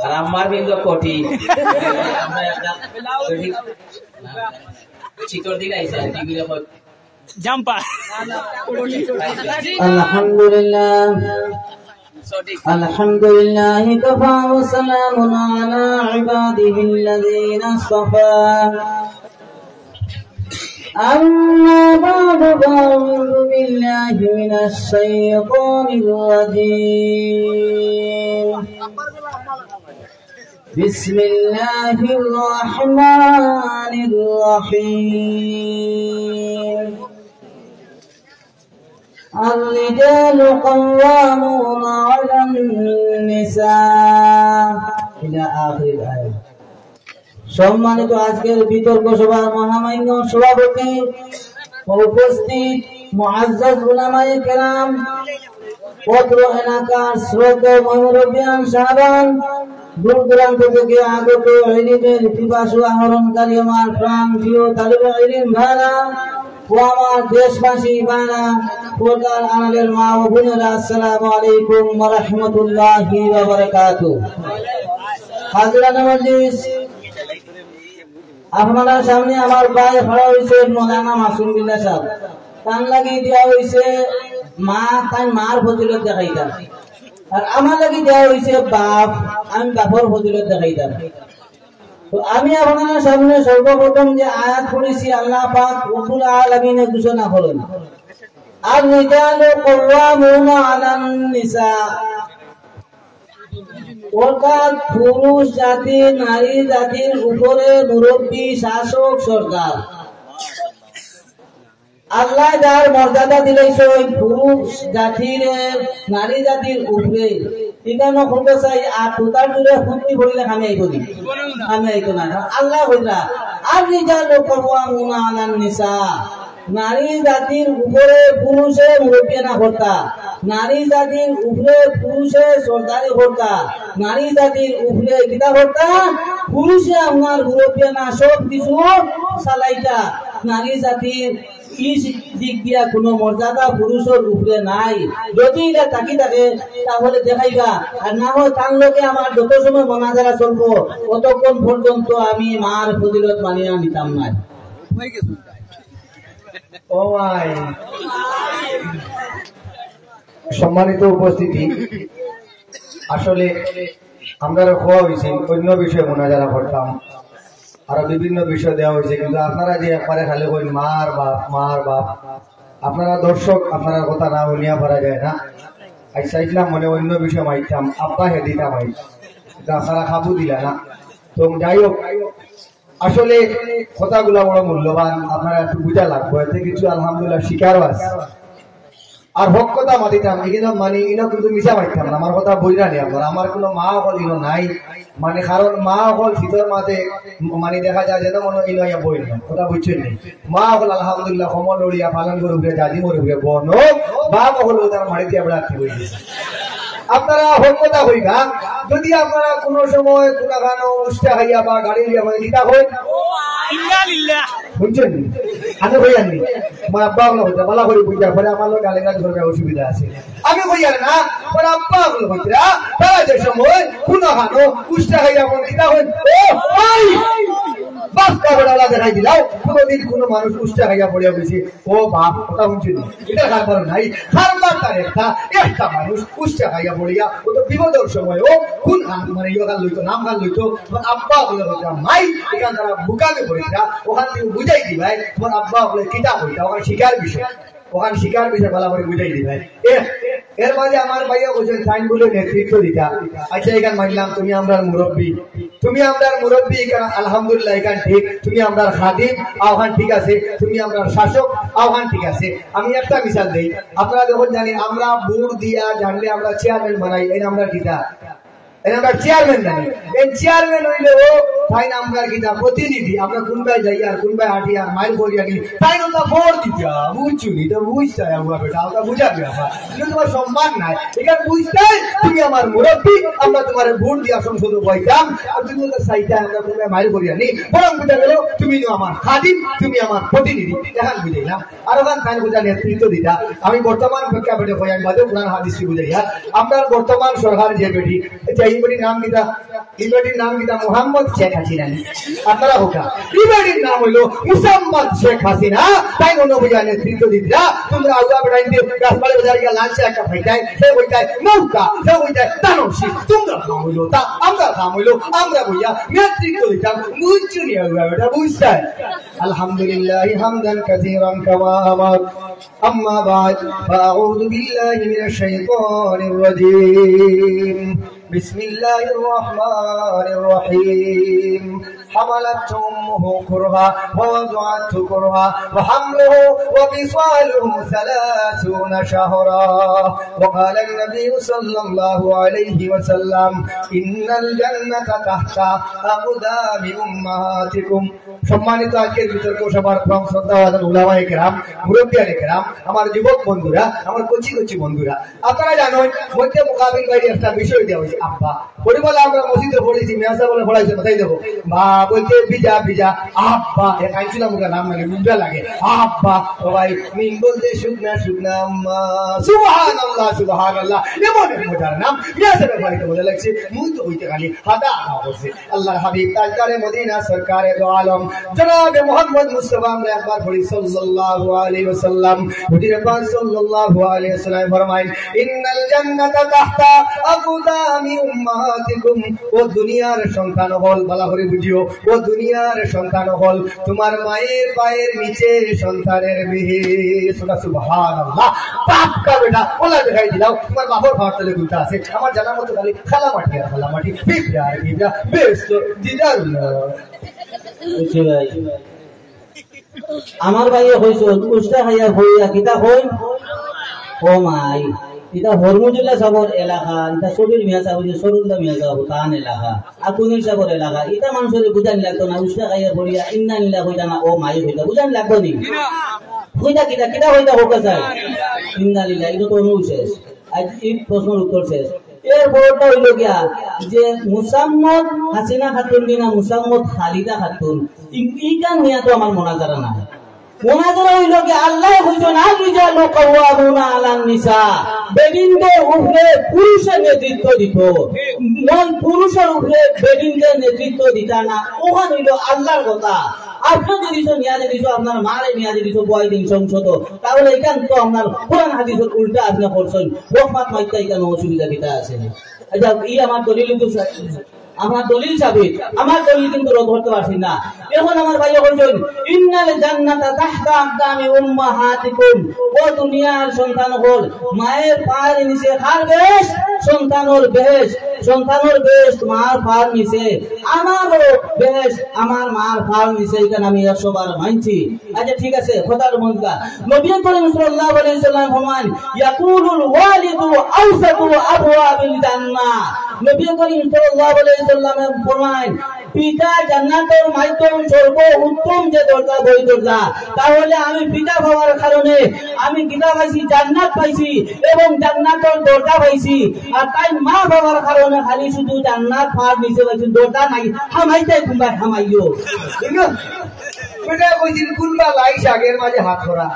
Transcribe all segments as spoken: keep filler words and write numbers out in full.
আর আমার বিন্দু কঠিন। আমরা একটা কঠিন। শীতর দিন আইছে, আর কি বলে কয়? জাম্পার। আলহামদুলিল্লাহ। সঠিক। الحمد لله كفى وسلام على عباده الذين اصطفى. أما بعد فأعوذ بالله من الشيطان الرجيم. بسم الله الرحمن الرحيم. الرجال قوامون على النساء إلى آخر الآية. সম্মানিত আজকের বিতর্ক সভার মহামান্য সভাপতি ও উপস্থিত মুআজ্জাজ উলামায়ে কেরাম, অত্র এলাকার শ্রদ্ধেয় মুরব্বিয়ান সাহেবান, দূর দূরান্ত থেকে আগত ইলিমের পিপাসু আহরণকারী আমার প্রাণ প্রিয় তালিবে ইলিম ভাইরা ও আমার দেশবাসী ভাইরা, পর্দার আড়ালের মা ও বোনেরা, আসসালামু আলাইকুম ওয়া রাহমাতুল্লাহি ওয়া বারাকাতুহু। হাজিরানে মজলিস, আপনারার সামনে আমার ভাই খাড়া অইছে মৌলানা মাসুম বিল্লাহ সাহেব। তান লাগি দেওয়া অইছে মা, তাই মার ফজিলত দেখাইতা। আর আমার লাগি দেওয়া অইছে বাপ, আমি বাপর ফজিলত দেখাইতা। তো আমি আপনারার সামনে সর্বপ্রথম যে আয়াত পড়ছি, আল্লাহ পাক রব্বুল আলামিনে ঘোষণা করেন, الرجال قوامون على النساء. অর্থাৎ পুরুষ জাতি নারী জাতির উপরে মুরব্বী, শাসক, সর্দার। আল্লাহ যার মর্যাদা দিলাইছে ওই পুরুষ জাতির, নারী জাতির উপরে, এখানে বলতে চাই, আর তুতার দূরে ফুটি পড়লে আমি আইব নি? আমি আইতো না। কারণ আল্লাহ কইরা, الرجال قوامون على النساء. নারী জাতির উপরে পুরুষে মুরব্বিয়ানা করতা, নারী জাতির উপরে পুরুষে সর্দারি করতা, নারী জাতির উপরে কিতা করতা, পুরুষে আপনার মুরব্বিয়ানা সব কিছু চালাইতা। নারী জাতির এই দিক দিয়া কোনো মর্যাদা পুরুষের উপরে নাই। যদি এটা থাকি থাকে, তাহলে দেখাইবা। আর না হয় তার লগে আমার যত সময় মোনাজারা চলবো, অতক্ষণ পর্যন্ত আমি মার ফজিলত মানিয়া নিতাম না। ও ভাই, সম্মানিত উপস্থিতি, আসলে আমরা খোয়া হয়েছি, অন্য বিষয়ে মোনাজারা করতাম, আরো বিভিন্ন বিষয় দেওয়া হয়েছে, কিন্তু আপনারা যে একবারে খালি কইন মার বাপ, মার বাপ, আপনারা দর্শক, আপনারা কথা না শুনিয়া পারা যায় না। আচ্ছা, ইসলাম মনে অন্য বিষয় মাইতাম, আব্বা হে দিতাম আই, কিন্তু আপনারা কাবু দিলা না। তো যাই হোক, আসলে কথাগুলা বড় মূল্যবান, আপনারা একটু বুঝা লাগবো, এতে কিছু আলহামদুলিল্লাহ শিক্ষারও আছে। আর হক কথা মাতিতাম, এখানে মানে ইনো কিন্তু মিছা মাতিতাম না, আমার কথা বইরা নি আপনারা, আমার কোনো মা অকল ইনো নাই, মানে কারণ মা অকল শীতর মাঝে মানে দেখা যায় যেন মনে হয় ইনো আইয়া বই না, কথা বুঝছেন নি? মা অকল আলহামদুলিল্লাহ কমল উড়িয়া পালন করে উপরে, জাজিমর উপরে বন, বাপ অকল তার মাটিতে আমরা কি বই দিয়েছি। আপনারা হক কথা কইবা, যদি আপনারা কোনো সময় কোনো গানো উষ্টা খাইয়া বা গাড়ি দিয়া মানে কিতা কই, ইন্না লিল্লাহ। বুঝছেন নি? আমি কই আনি, আমার আব্বা অকল হইতে বালা করে বুঝা পরে আমার লোক গালি গালি করবে, অসুবিধা আছে। আমি কই আর না, আমার আব্বা অকল হইতে তারা যে সময় কোনো গানো উষ্টা খাইয়া মানে কিতা কই, ও ভাই, বাপ কা বড় আলাদা দেখাই দিলাও। কোনোদিন কোনো মানুষ উষ্টা খাইয়া পড়িয়া বলছে, ও বাপ, কথা শুনছেন নি? এটা কারবার নাই। কারবার তার একটা, একটা মানুষ উষ্টা খাইয়া পড়িয়া, ও তো বিপদর সময়, ও কোন হাত মানে ইয়ে গান লইতো, নাম গান লইতো, তোমার আব্বা বলে বলছে, মাই, এখান তারা বুকাকে পড়েছিলা, ওখান থেকে বুঝাই দিবাই, তোমার আব্বা বলে কিতা কইতা, ওখানে শিকার বিষয়, ওখানে শিকার বিষয় ভালো করে বুঝাই দিবাই। এ, এর মাঝে আমার ভাইয়া বলছেন, সাইন বলে নেতৃত্ব দিতা। আচ্ছা, এখানে মানলাম তুমি আমরার মুরব্বী, তুমি আমরার মুরব্বী, এখানে আলহামদুলিল্লাহ, এখানে ঠিক, তুমি আমরার খাদিম, আওখান ঠিক আছে, তুমি আমরার শাসক, আওখান ঠিক আছে। আমি একটা মিসাল দেই, আপনারা যখন জানি আমরা ভোট দিয়া জানলে আমরা চেয়ারম্যান বানাই, এই আমরা কিতা? এই আমরা চেয়ারম্যান জানি, এই চেয়ারম্যান হইলেও তাইন আমরার কিতা প্রতিনিধি, আমরা কুনবায় যাইয়ার, কুনবায় আটিয়ার, মাইর করিয়ার নি, তাইন ওটা ভোট দিতা, বুঝছো নি? তো বুঝতায় আগুয়া বেটা, ওটা বুঝার ব্যাপার। কিন্তু তোমার সম্মান নাই, এখানে বুঝতায় তুমি আমার মুরব্বী, আমরা তোমারে ভোট দিয়া সংসদো বইতাম, আর তুমি ওটা চাইতায় আমরা কুনবায় মাইর করিয়ার নি, বরং বুঝা গেল তুমি তো আমার খাদিম, তুমি আমার প্রতিনিধি। এখন বুঝাইলাম। আর ওখান তাইন বুঝা নেতৃত্ব দিতা। আমি বর্তমান প্রেক্ষাপটে কই, আমি বাদে কোরআন হাদিস বুঝাইয়া। আমরার বর্তমান সরকার যে বেটি, যে এই বেটির নাম কিতা? এই বেটির নাম কিতা? মোহাম্মদ শেখ হাসিনা নি? আপনারা হোকা। এই বেটির নাম হইল মুসাম্মদ শেখ হাসিনা। তাইন অন্য বুঝা নেতৃত্ব দিতা। তোমরা আগুয়া বেটাইন দিয়া গাছপাড়া বাজার গিয়া লাল চা একটা খাইতায়, সে কইতায় নৌকা, সে কইতায় তানসি। তোমরা কাম হইল তা, আমরা কাম হইল, আমরা বইয়া নেতৃত্ব দিতাম। বুঝছো নি আগুয়া বেটা, বুঝতায়? الحمد لله حمدا كثيرا كما أمر. أما بعد، فأعوذ بالله من الشيطان الرجيم. بسم الله الرحمن الرحيم. حملته أمه كرها ووضعته كرها وحمله وفصاله ثلاثون شهرا. وقال النبي صلى الله عليه وسلم: إن الجنة تحت أقدام أمهاتكم. সম্মানিত আজকের বিতর্ক সভার প্রধান শ্রদ্ধা আছেন উলামায়ে কেরাম, মুরব্বিয়ানে কেরাম, আমার যুবক বন্ধুরা, আমার কচি কচি বন্ধুরা, আপনারা জানেন, মধ্যে মোকাবিল বাইরে একটা বিষয় দেওয়া হয়েছে, আব্বা। পরিবার আমরা মসজিদে পড়েছি, মেয়াসা বলে পড়াইছে, কোথায় দেবো? বা বলতে বিজা বিজা, আব্বা, এ কাইছিল মুখে নাম লাগে, বিজা লাগে, আব্বা, ও ভাই, মিম বলতে শুকনা শুকনা আম্মা। সুবহানাল্লাহ, সুবহানাল্লাহ। এমন এক মজার নাম, মেয়াসা বলে পড়াইতে মজা লাগছে, মুই তো হইতে খালি হাদা আদা করছে। আল্লাহর হাবিব, তাজদারে মদিনা, সরকারে দো আলম, জনাবে মোহাম্মদ মুস্তাফা, আমরা একবার পড়ি সাল্লাল্লাহু আলাইহি ওয়াসাল্লাম। হুজুরে পাক সাল্লাল্লাহু আলাইহি ওয়াসাল্লাম ফরমাইন, "ইন্নাল জান্নাতা তাহতা আকদামি উম্মাহাতিকুম।" ও দুনিয়ার সন্তান অকল, ভালা করি বুঝিও, ও দুনিয়ার সন্তান অকল, তোমার মায়ের পায়ের নিচে সন্তানের বেহেশত। সুবহানাল্লাহ। বাপ কা বেটা, ওলা দেখাই দিলাও, তোমার বাপর পাওয়ার তলে গুলতা আছে। আমার জানার মতো খালি খালা মাটি আর খালা মাটি, পিঁপড়া আর পিঁপড়া, বেহেশত দিদার না। বুঝছি ভাই। আমার ভাইয়ে কইছে, উষ্টা খাইয়া কইয়া, কিতা কই? ও মাই, ইটা হরমুজুল্লাহ সাবর এলাকা, ইটা সবির মিয়া সাব, যে সরুল্লাহ মিয়া সাব, তান এলাকা, আকুনি সাবর এলাকা, ইটা মানুষরে বুঝানি লাগতো না, উষ্টা খাইয়া কইয়া, ইন্না লিল্লাহ কইতা না, ও মাই কইতা, বুঝানি লাগতো নি? কইতা কিতা, কিতা কইতা হোক স্যার? ইন্না লিল্লাহ, ইটা তো অনু শেষ। আজ এই প্রশ্নর উত্তর শেষ। এর পরটা হইল গিয়া যে মুসাম্মদ হাসিনা খাতুন কিনা মুসাম্মদ খালিদা খাতুন, ই-, ইখান নিয়া তো আমার মোনাজারা নাই। মোনাজারা হইল গিয়া আল্লাহ কইছইন, "আর রিজালু কাওয়ামুনা আলান নিসা।" বেটিনদের উপরে পুরুষে নেতৃত্ব দিত, নন পুরুষর উপরে বেটিনদের নেতৃত্ব দিতা না। ওখান হইল আল্লাহর কথা। আপনে যদি দিছো, নিয়া যদি দিছো, আপনার মারে নিয়া যদি দিছো, বয় দিন সংসদ, তাহলে ইখান তো আপনার কোরআন হাদিসর উল্টা আপনে করছইন। রহমত মাইতা ইখান অসুবিধা কিতা আছে? আচ্ছা, ই আমার দলিল তো সা-, আমার দলিল সাবিত, আমার দলিল কিন্তু রদ করতে পারছি না। এখন আমার ভাইয়ে কইছইন, "ইন্নাল জান্নাতা তাহতা আকদামি উম্মাহাতিকুম।" ও দুনিয়ার সন্তান অকল, মায়ের পায়ের নিচে কার বেহেশত? সন্তানর বেহেশত, সন্তানর বেহেশত মার পায়ের নিচে। আমারও বেহেশত আমার মার পায়ের নিচে, ইখান আমি একশো বার মানছি। আচ্ছা, ঠিক আছে, কথাটা মন দিলা। নবী করিম সাল্লাল্লাহু আলাইহি ওয়াসাল্লাম ফরমান, "ইয়াকুলুল ওয়ালিদু আওসাতু আবওয়াবিল জান্নাহ।" নবী করিম সাল্লাল্লাহু আলাইহি ওয়াসাল্লামে ফরমান, "পিতা জান্নাতর মাধ্যম সর্ব উত্তম যে দরজা, ওই দরজা। তাহলে আমি পিতা পাওয়ার কারণে আমি কিতা পাইছি? জান্নাত পাইছি এবং জান্নাতর দরজা পাইছি। আর তাইন মা পাওয়ার কারণে খালি শুধু জান্নাত পাওয়ার নিচে পাইছি, দরজা নাই, হামাইতে কুনবায় হামাইও।" বুঝলা? বেটা কইছিল, "কুনবা লাই শাকের মাঝে হাত করা।"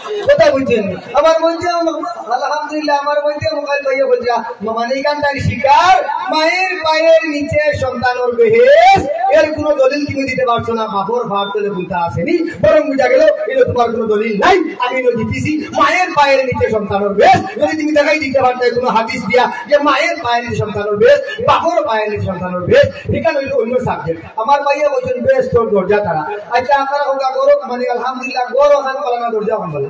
কথা বুঝছেন? আমার মধ্যে, আলহামদুলিল্লাহ, আমার মধ্যে মোকাইল ভাইয়া বলছিলা, "মানে, ইখান তার শিকার, মায়ের পায়ের নিচে সন্তানর বেহেশত, এর কোনো দলিল তুমি দিতে পারছো না, বাপর ভার তুলে বলতে আসেনি, বরং বুঝা গেল, এটা তোমার কোনো দলিল নাই, আমি এটা জিতেছি, মায়ের পায়ের নিচে সন্তানর বেহেশত, যদি তুমি দেখাই দিতে পারতে কোনো হাদিস দিয়া, যে মায়ের পায়ের নিচে সন্তানর বেহেশত, বাপর পায়ের নিচে সন্তানর বেহেশত, ইখান হইল অন্য সাবজেক্ট।" আমার ভাইয়া বলছেন, "বেহেশতর দরজা তারা।" আচ্ছা, আপনারা ওটা করো, মানে, আলহামদুলিল্লাহ, ঘর ওখান পালানা দরজা ওখান পালা।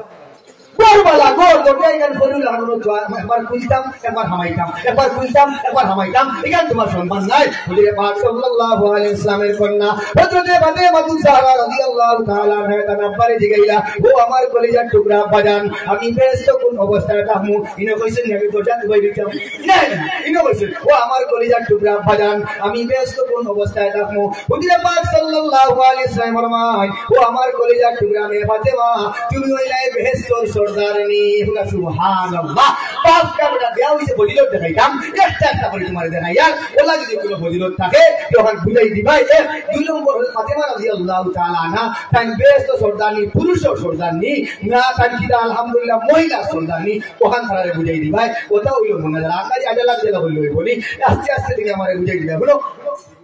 ঘর বালা, ঘর দরজা ইখান খোলো লাগানো তো, একবার খুলতাম, একবার হামাইতাম, একবার খুলতাম, একবার হামাইতাম, ইখান তোমার সম্মান নাই। হুজুরে পাক সাল্লাল্লাহু আলাইহি ওয়াসাল্লামের কন্যা হযরতে ফাতেমাতুজ জাহরা রাদিয়াল্লাহু তাআলা আনহা তান আব্বারে জিগাইলা, "ও আমার কলিজার টুকরা আব্বাজান, আমি বেহেশত কোন অবস্থায় থাকমু?" ইনো কইছেন, "আমি দরজা দুবাই দিতাম।" না, না, ইনো কইছেন, "ও আমার কলিজার টুকরা আব্বাজান, আমি বেহেস্তো কোন অবস্থায় থাকমু?" হুজুরে পাক সাল্লাল্লাহু আলাইহি ওয়াসাল্লাম ফরমাইন, "ও আমার কলিজার টুকরা মেয়ে ফাতেমা, তুমি অইলায় বেহেস্তর সর্দারনি।" বলা, "সুবহানাল্লাহ।" পাঁচটা বেটা দেওয়া অইছে, ফজিলত দেখাইতাম, একটা একটা করি তুমারে দেখাইয়ার, অলা যদি কুনু ফজিলত থাকে, তখন বুঝাই দিবায়। এক, দুই নম্বর অইলো ফাতেমা রাদিয়াল্লাহু তাআলা আনহা, তাইন বেহেস্তর সর্দারনি, পুরুষর সর্দারনি, না তাইন কিতা আলহামদুলিল্লাহ মহিলার সর্দারনি, অখান তারারে বুঝাই দিবায়। অটা অইলো মুনাজারা। আর খালি আজালা আজালা অইলো বলি, আস্তে আস্তে তুমি আমারে বুঝাই দিবায়। হুনো,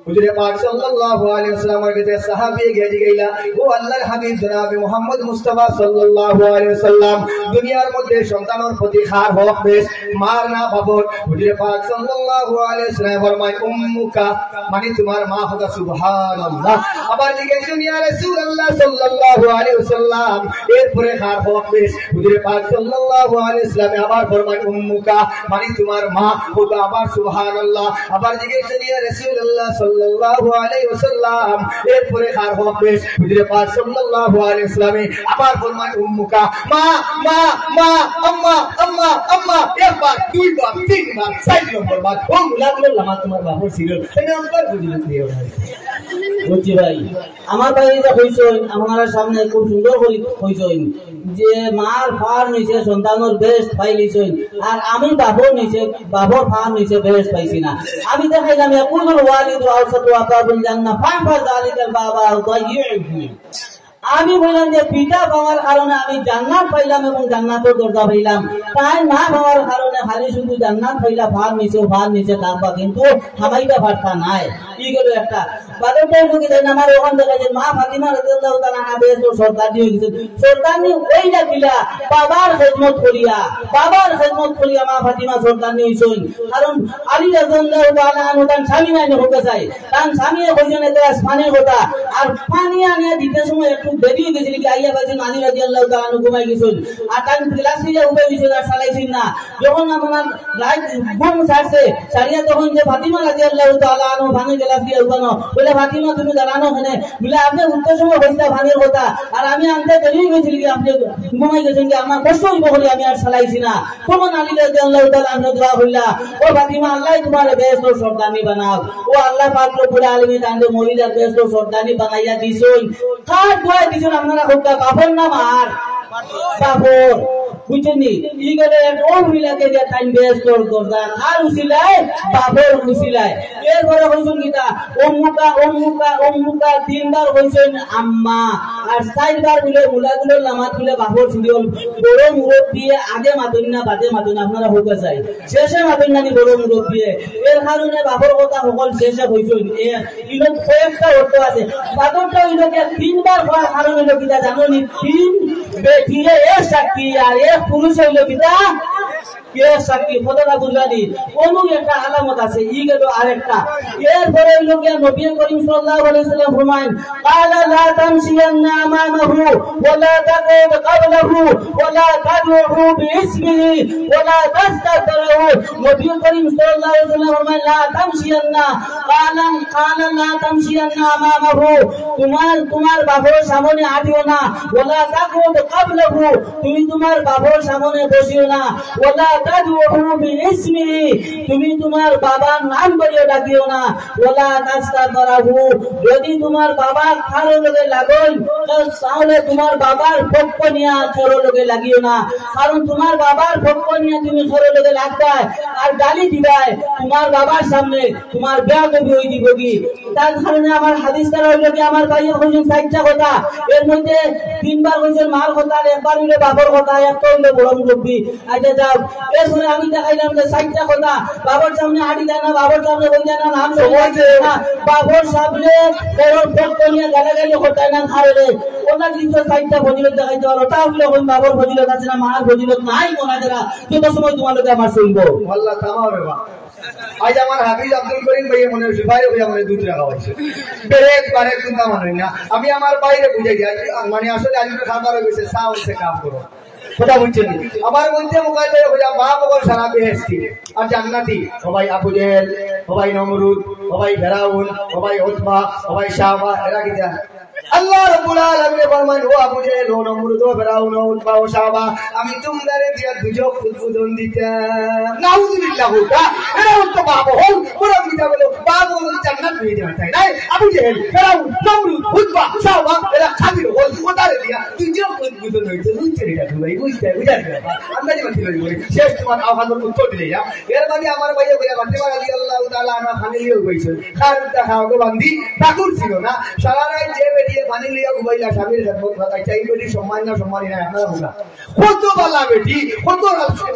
হুজুরে পাক সাল্লাল্লাহু আলাইহি ওয়াসাল্লামর কাছে সাহাবী গিয়া জিগাইলা, "ও আল্লাহর হাবিব জনাবে মুহাম্মদ মুস্তাফা সাল্লাল্লাহু আলাইহি ওয়াসাল্লাম, দুনিয়ার মধ্যে সন্তানর প্রতি কার হক বেশ, মার না বাপর?" হুজুরে পাক সাল্লাল্লাহু আলাইহি ওয়াসাল্লাম ফরমাইন, "উম্মুকা।" মানে তুমার মা। কউক্কা সুবহানাল্লাহ। আবার জিজ্ঞেস করইন, "ইয়া রাসূলুল্লাহ সাল্লাল্লাহু আলাইহি ওয়াসাল্লাম, এরপরে কার হক বেশ?" হুজুরে পাক সাল্লাল্লাহু আলাইহি ওয়াসাল্লামে আবার ফরমাইন, "উম্মুকা।" মানে তুমার মা। কউক্কা আবার সুবহানাল্লাহ। আবার জিজ্ঞেস করইন, "ইয়া রাসূলুল্লাহ সাল্লাল্লাহু আলাইহি ওয়াসাল্লাম, এরপরে কার হক বেশ?" হুজুরে পাক সাল্লাল্লাহু আলাইহি ওয়াসাল্লামে আবার ফরমাইন, "উম্মুকা।" মা, মা, মা, আম্মা, আম্মা, আম্মা, একবার, দুইবার, তিনবার, চাইর নম্বর বার, ও মুলাগুলোর লামা তুমার বাপর সিরিয়াল, এটা আমার বুঝিয়ে দিও ভাই। বুঝছি ভাই, আমার ভাই এই যে কইছইন, আপনারার সামনে খুব সুন্দর করি কইছইন যে মার পার নিচে সন্তানর বেহেস্ত পাইলিছইন, আর আমি বাপর নিচে, বাপর পার নিচে বেহেস্ত পাইছি না। আমি দেখাইলাম, "ইয়াকুলুল ওয়ালিদু আওসাতু আবওয়াবিল জান্নাহ, ফাহফাজ যালিকাল বাবা আও দাইয়িহু।" আমি কইলাম যে পিতা পাওয়ার কারণে আমি জান্নাত পাইলাম এবং জান্নাতর দরজা পাইলাম, তাই মা পাওয়ার কারণে খালি শুধু জান্নাত পাইলা, পার নিচে, পার নিচে থাকবা, কিন্তু হামাইতা পারতা নায়। ই গেল একটা। বাদরটা অইলো কিতা, আমার অখান দেখা যায় মা ফাতিমা রাদিয়াল্লাহু তাআলা আনহা বেহেস্তর সর্দারনি অইগেছইন। সর্দারনি অইলা কিলা? বাবার খেদমত করিয়া, বাবার খেদমত করিয়া মা ফাতিমা সর্দারনি অইছইন। কারণ আলী রাদিয়াল্লাহু তাআলা আনহু তান স্বামী নায় নি, কউক্কা চাই। তান স্বামীয়ে কইছইন এক গ্লাস পানির কথা, আর পানি আনিয়া দিতে সময় একটু দেরি অইগেছিল, কি আইয়া পাইছইন আলী রাদিয়াল্লাহু তাআলা আনহু ঘুমাই গেছইন। আর তান গ্লাস লইয়া উবাই গেছইন আর চালাইছইন না। যখন আপনার রাইত ঘুম ছাড়ছে, ছাড়িয়া তখন যে ফাতিমা রাদিয়াল্লাহু তাআলা আনহা পানির গ্লাস লইয়া উবানো, বলে, "ফাতিমা, তুমি দাঁড়ানো কেনে?" বলে, "আপনে উঠতে সময় কইছলা পানির কথা, আর আমি আনতে দেরি অইগেছিল, কি আপনে ঘুমাই গেছইন, কি আমার কষ্ট অইবো করি আমি আর চালাইছি না।" তখন আলী রাদিয়াল্লাহু তাআলা আনহু দোয়া কইলা, "ও ফাতিমা, আল্লায় তুমারে বেহেস্তর সর্দারনি বানাউক।" ও আল্লাহ পাক রব্বুল আলামিন তানরে মহিলার বেহেস্তর সর্দারনি বানাইয়া দিছইন। কার দোয়ায় দিছইন আপনারা কউক্কা? বাপর না মার? বাপর। বুঝছইন নি? ই গেল এক ও মহিলাকে দিয়া তাইন বেহেস্তর দরজা। কার উসিলায়? বাপর উসিলায়। এরপরে কইছইন কিতা? "উম্মুকা, উম্মুকা, উম্মুকা", তিনবার কইছইন "আম্মা", আর চাইরবার বলে মুলাগুলোর লামাত বলে বাপর সিরিয়াল। বড় মুরব্বিয়ে আগে মাতইন না, বাদে মাতইন, আপনারা কউক্কা চাই। শেষে মাতইন না নি বড় মুরব্বিয়ে। এর কারণে বাপর কথা হকল শেষে কইছইন। এ, ইনো কয়েকটা অর্থ আছে। বাদরটা অইলো যে তিনবার কওয়ার কারণ অইলো কিতা জানো নি? তিন বেটিয়ে এক সাক্ষী আর এক পুরুষ অইলো কিতা? এক সাক্ষী। কথাটা বুঝলা নি? অনো একটা আলামত আছে, ই গেল আরেকটা। এরপরে অইলো গিয়া নবী করিম সাল্লাল্লাহু আলাইহি ওয়াসাল্লাম ফরমাইন, "ক্বালা লা তামশিয়ান্না আমামাহু ওয়া লা তাকউদ ক্বাবলাহু ওয়া লা তাদউহু বিইসমিহি ওয়া লা তাস্তাদরাহু।" নবী করিম সাল্লাল্লাহু আলাইহি ওয়াসাল্লাম ফরমাইন, "লা তামশিয়ান্না।" ক্বালা, ক্বালা লা তামশিয়ান্না আমামাহু। তুমার, তুমার বাপর সামনে আটিও না। ওয়া লা তাকউদ ক্বাবলাহু। তুমি তুমার বাপর সামনে বসিও না। ওয়া লা তাদউহু বিইসমিহি, তুমি তুমার বাবার নাম ধরিয়া ডাকিও না। ওয়া লা তাস্তাদরাহু, যদি তুমার বাবা কারো লগে লাগইন, তাহলে তুমার বাবার পক্ষ নিয়া কারো লগে লাগিও না। কারণ তুমার বাবার পক্ষ নিয়া তুমি কারো লগে লাগবায় আর গালি দিবায়, তুমার বাবার সামনে তুমার বেয়াদবি অই দিবো গি। তার কারণে আমার হাদিস তারা অইলো কি, আমার ভাইয়ে কইছইন চাইরটা কথা, এর মধ্যে তিনবার কইছইন মার কথা, আর একবার অইলো বাপর কথা, একটা অইলো বড় মুরব্বি। আচ্ছা যাও, এরপরে আমি দেখাইলাম যে চাইরটা কথা, বাপর সামনে আটি দেয় না, বাপর সামনে বই দেয় না, নাম সময় দেয় না, বাপর সামনে বড়র পক্ষ নিয়া গালাগালি করতায় না, খারে রে। ওটা কিন্তু চাইরটা ফজিলত দেখাইতে পারো, তা অইলো কই বাপর ফজিলত আছে না, মার ফজিলত নাই, মনে হয় যত সময় তুমার লগে আমার চলবো। আল্লাহ তামাম রে বাপ। আইজ আমার হাফিজ আব্দুল করিম ভাইয়ে মনে হয় ভাই ভাই আমার দুধ রাখা হয়েছে। ব্রেক বারে চিন্তা মানে না। আমি আমার ভাইরে বুঝাই দিই, আজ, মানে আসলে আজ খাবার হয়ে গেছে, চা হচ্ছে কাম করো। কথা বুঝছেন নি? আমার মধ্যে মোবাইল হয়ে হইয়া মা বগল সারা বেহেস্তি আর জান্নাতি। সবাই আবু জেহেল, সবাই নমরুদ, সবাই ফেরাউন, সবাই উতবা, সবাই শাহবা, এরা কি জান? আল্লাহ রাব্বুল আলামিন ফরমাইন, "ও আবু জেহেল, ও নমরুদ, ও ফেরাউন, ও উতবা, ও শাহবা, আমি তুমরারে দিয়া দুজখ উদ্বোধন দিতাম।" নাউজুবিল্লাহ বলতা, এরা উতবা বহল, আমি দিতে পারতাম। নাই, আবু জেহেল, ফেরাউন, নমরুদ, উতবা, শাহবা, এরা খাবির হল, ওতারে দিয়া, তুই যে কোন বুঝো নয়, তুই বুঝছে রে, তুই ভাই, বুঝতে, বুঝার ব্যাপার। আমরা যে মাটি লই বলি, শেষ তোমার আওয়াজের উত্তর দিলে যা। এর মানে আমার ভাইয়ে বলে, ফাতেমা রাদিয়াল্লাহু তাআলা আনহা পানি লিয়া উবাইছে। খার উদ্দা খাওয়া গো বান্দি, ঠাকুর ছিল না। সারা রাত যে বেটিয়ে পানি লিয়া উবাইলা, স্বামীর খেদমত কথা, চাই বেটি সম্মান না সম্মানী না, আপনারা বুঝা। কত বালা বেটি, কত